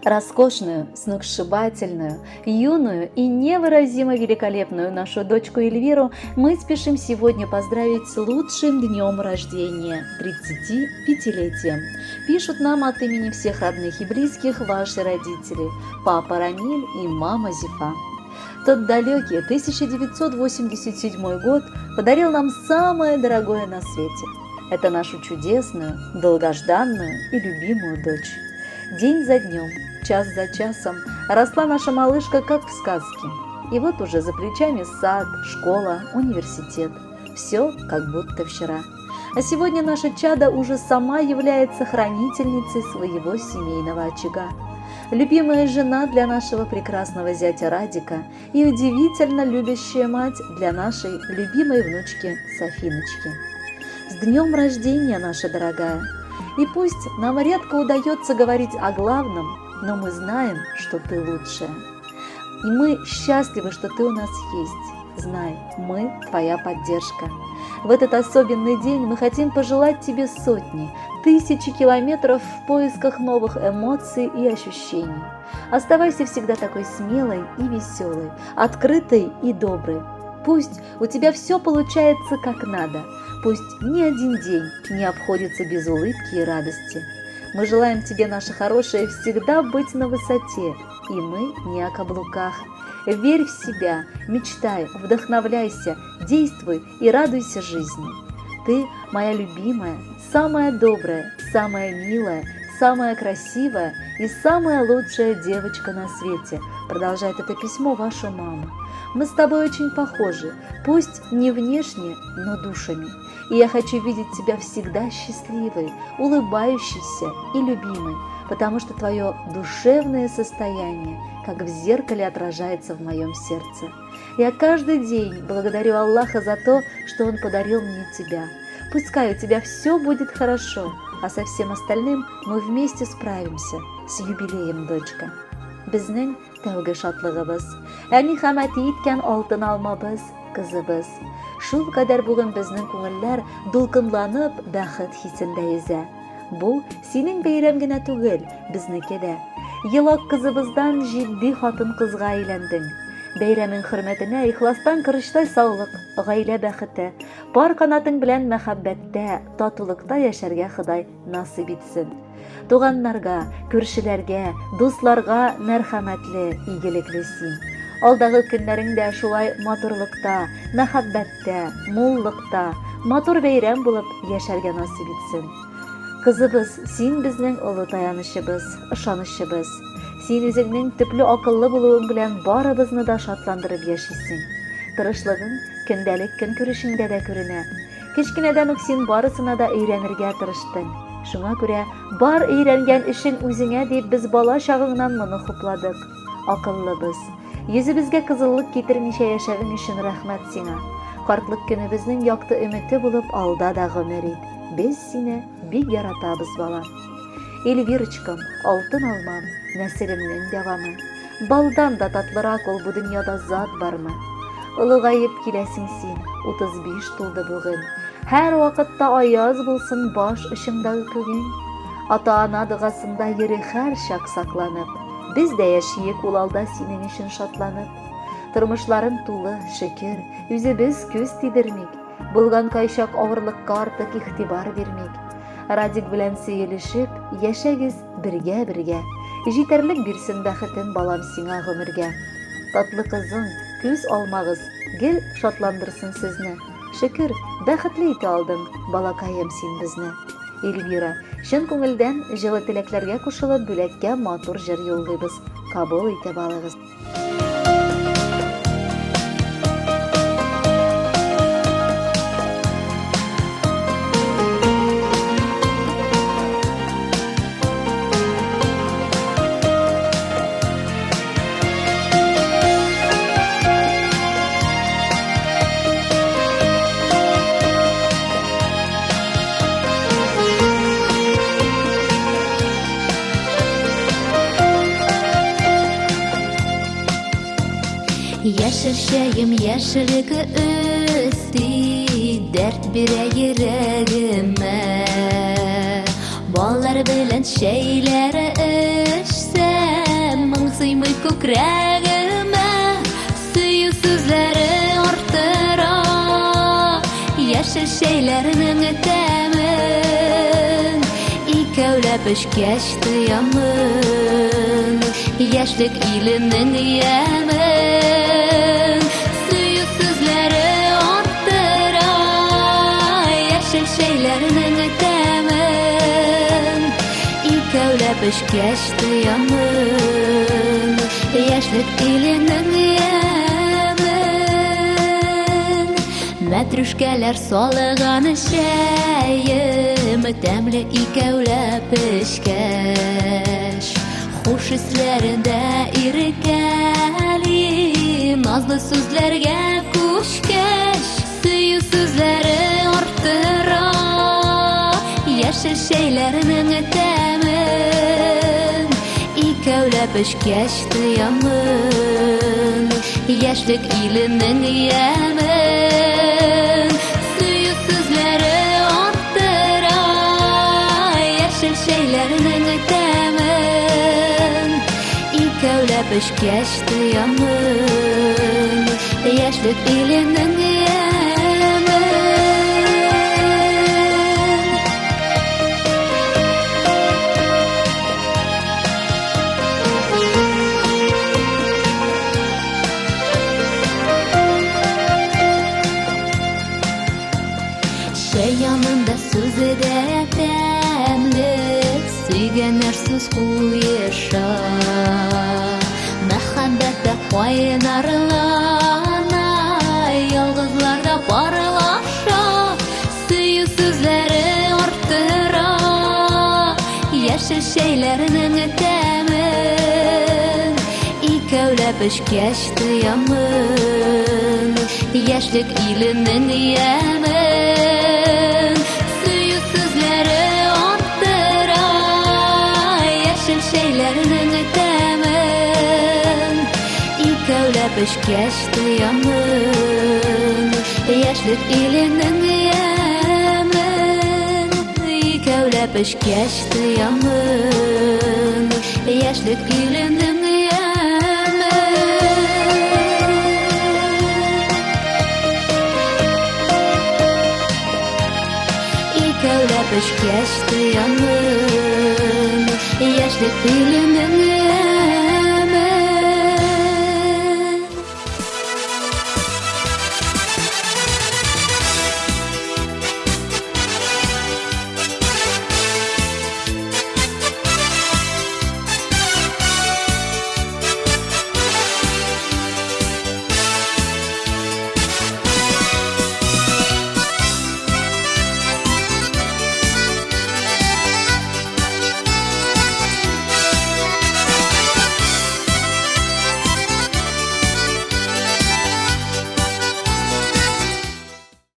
Роскошную, сногсшибательную, юную и невыразимо великолепную нашу дочку Эльвиру мы спешим сегодня поздравить с лучшим днем рождения – 35-летием. Пишут нам от имени всех родных и близких ваши родители – папа Рамиль и мама Зифа. Тот далекий 1987 год подарил нам самое дорогое на свете – это нашу чудесную, долгожданную и любимую дочь. День за днем, час за часом росла наша малышка, как в сказке. И вот уже за плечами сад, школа, университет. Все как будто вчера. А сегодня наша чада уже сама является хранительницей своего семейного очага. Любимая жена для нашего прекрасного зятя Радика и удивительно любящая мать для нашей любимой внучки Софиночки. С днем рождения, наша дорогая! И пусть нам редко удается говорить о главном, но мы знаем, что ты лучшая. И мы счастливы, что ты у нас есть. Знай, мы твоя поддержка. В этот особенный день мы хотим пожелать тебе сотни, тысячи километров в поисках новых эмоций и ощущений. Оставайся всегда такой смелой и веселой, открытой и доброй. Пусть у тебя все получается как надо. Пусть ни один день не обходится без улыбки и радости. Мы желаем тебе, наша хорошая, всегда быть на высоте, и мы не о каблуках. Верь в себя, мечтай, вдохновляйся, действуй и радуйся жизни. Ты моя любимая, самая добрая, самая милая, самая красивая и самая лучшая девочка на свете, продолжает это письмо ваша мама. Мы с тобой очень похожи, пусть не внешне, но душами. И я хочу видеть тебя всегда счастливой, улыбающейся и любимой, потому что твое душевное состояние, как в зеркале, отражается в моем сердце. Я каждый день благодарю Аллаха за то, что Он подарил мне тебя. Пускай у тебя все будет хорошо, а со всем остальным мы вместе справимся. С юбилеем, дочка! Безнең тәүге шатлыгыбыз, әни һәм әти иткән алтын алмабыз, кызыбыз. Шул кадәр бүген безнең күңелләр дулкынланып, бәхет хисендә йөзә. Бу синең бәйрәм генә түгел, безнеке дә. Елак кызыбыздан җитди хатын-кызга әйләндең. Бәйрәмең хөрмәтенә ихластан корычтай саулык, гаилә бәхете, пар канатың белән мәхәббәттә, татулыкта яшәргә Ходай насыйп итсен. Туганнарга, күршеләргә, дусларга мәрхәмәтле, игелекле син. Алдагы көннәрең дә шулай матурлыкта, мәхәббәттә, муллыкта, матур бәйрәм булып яшәргә насыйп итсен. Кызыбыз, син безнең олы таянычыбыз, ышанычыбыз. Син үзеңнең төпле акыллы булуың белән барыбызны да шатландырып яшисең. Тырышлыгың көндәлек көнкүрешеңдә дә күренә. Кечкенәдән үк син барысына да өйрәнергә тырыштың. Шуңа күрә бар өйрәнгән эшең үзеңә дип без бала чагыңнан моны хупладык. Акыллыбыз. Йөзебезгә кызыллык китермичә яшәвең өчен рәхмәт сиңа. Картлык көнебезнең якты өмете булып алда да гомер ит. Без сине бик яратабыз, балам. Эльвирочкам, алтын алмам, нәселемнең дәвамы. Балдан да татлырак ул бу дөньяда зат бармы? Олыгаеп киләсең син, 35 тулды бүген. Һәр вакытта аяз булсын баш очыңдагы күгең. Ата-ана догасында йөри һәр чак сакланып. Без дә яшиек ул алда синең өчен шатланып. Тормышларың тулы, шөкер, үзебез күз тидермик. Булган кайчак авырлыкка артык игътибар бирмик. Радик белән сөелешеп, яшәгез бергә-бергә. Җитәрлек бирсен бәхетен балам сиңа гомергә. Татлы кызың, күз алмагыз, гел шатландырсын сезне. Шөкер, бәхетле итә алдың, балакаем син безне. Эльвира, чын күңелдән җылы теләкләргә кушылып бүләккә матур җыр юллыйбыз. Кабул итеп алыгыз. Яшел чәем яшелек өсти, дәрт бирә йөрәгемә. Баллар белән чәйләр эчсәм, сыймый күкрәгемә. Сөю сүзләре арттыра яшел чәйләрнең тәмен. Икәүләп эчкәч тоямын яшьлек иленең ямен. Сөю сүзләре арттыра яшел чәйләрнең тәмен. Икәүләп эчкәч тоямын яшьлек иленең ямен. Мәтрүшкәләр салыган чәем тәмле икәүләп эчкәч. Хуш исләрендә иркәли, назлы сүзләргә күчкәч. Сөю сүзләре арттыра яшел чәйләрнең тәмен. Икәүләп эчкәч тоямын яшьлек иленең ямен. Сөю сүзләре арттыра яшел чәйләрнең тәмен. Икәүләп эчкәч тоямын яшьлек иленең ямен. Чәй янында сүзе дә тәмле, сөйгәннәр сүз куеша. Мәхәббәттә кайнарлана, ялгызлар да парлаша. Сөю сүзләре арттыра яшел чәйләрнең тәмен. Икәүләп эчкәч тоямын яшьлек иленең ямен. Сөю сүзләре арттыра яшел чәйләрнең тәмен. Икәүләп эчкәч тоямын яшьлек иленең ямен. Икәүләп эчкәч тоямын яшьлек иленең ямен. Икәүләп эчкәч тоямын яшьлек иленең ямен.